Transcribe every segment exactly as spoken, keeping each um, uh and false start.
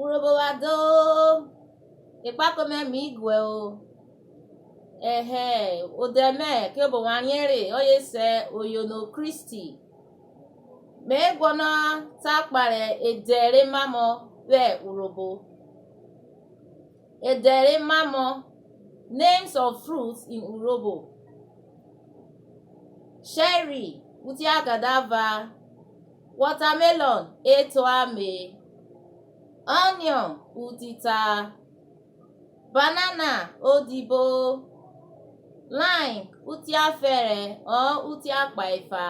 Urhobo wa do, ekpako mẹ mi guẹ o. Ẹhẹ, odẹ mẹ kirobo wan riẹnre, ọye sẹ Oyono Kristi. Me guọnọ ta kpahen edẹ re mamọ vwẹ Urhobo. Edẹ re mamọ, names of fruits in Urhobo. Cherry, utiagadava, watermelon, eto ame, onion, utita, banana, odibo, lime, utiafẹrẹ or utiakpaefa,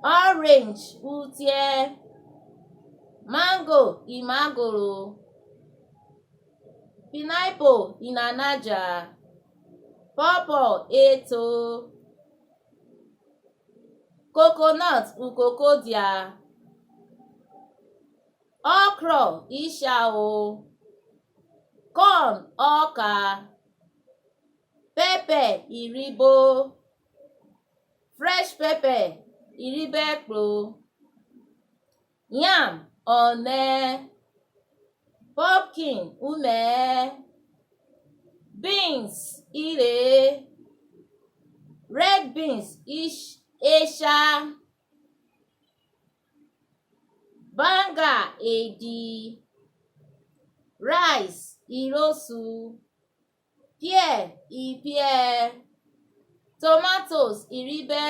orange, utiẹ, mango, imagoro, pineapple, inanaja, pawpaw, eto, coconut, ukokodia, okro, ishao, corn, ọka, pepper, iribo, fresh pepper, iribo ẹkpro, yam, ọnẹ, pumpkin, umẹ, beans, irhe, red beans, ish-, esha, banga, edi, rice, irosu, pear, iphiẹ, tomatoes, iribẹ,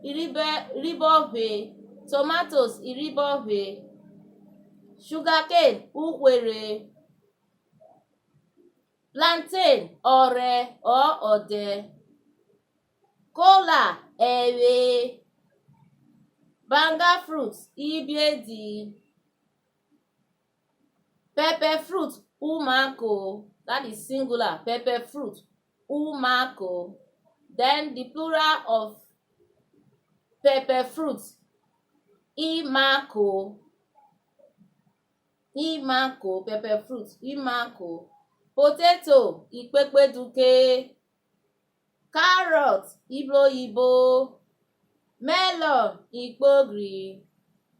iribẹ, iribọvwe, tomatoes, iribọvwe, sugarcane, uhwerhe, plantain, ọrhẹ or ọdẹ, kola, ẹvwe, banga fruit, ibiedi, pepper fruit, umako, that is singular, pepper fruit, umako. Then the plural of pepper fruit, imako. Imako, pepper fruit, imako. Potato, ikpekpeduke. Carrot, ibroyibo. Melon, ikpogri.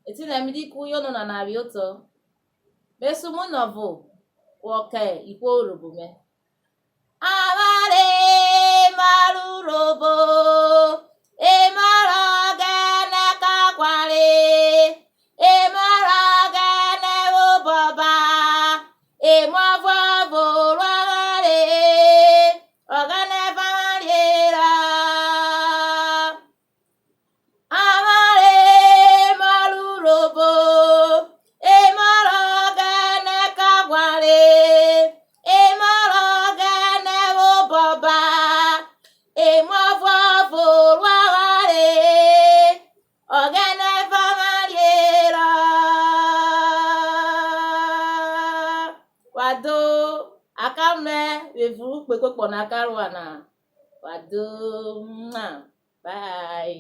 Etinẹ mi di ku uyono nana phiyotọ. Me sumu nọ ọvo vwọ kẹ ihwo Urhobo mẹ. Avwanre emọ rẹ Urhobo, emọ rẹ Ọghẹnẹ ka ghwanre, emọ rẹ Ọghẹnẹ vwobọ ba, emọ ọvuọvo ru avwanre, Ọghẹnẹ vẹ avwanre herọ. Avwanre emọ rẹ Urhobo, emọ rẹ Ọghẹnẹ ka ghwanre, emọ rẹ Ọghẹnẹ vwobọ ba, emọ ọvuọvo ru avwanre, Ọghẹnẹ vẹ avwanre herọ. Wa do, a ka mrẹ vwẹ evun rẹ ukpe kpokpọ na ka rua na. Wa do, mua. Bye.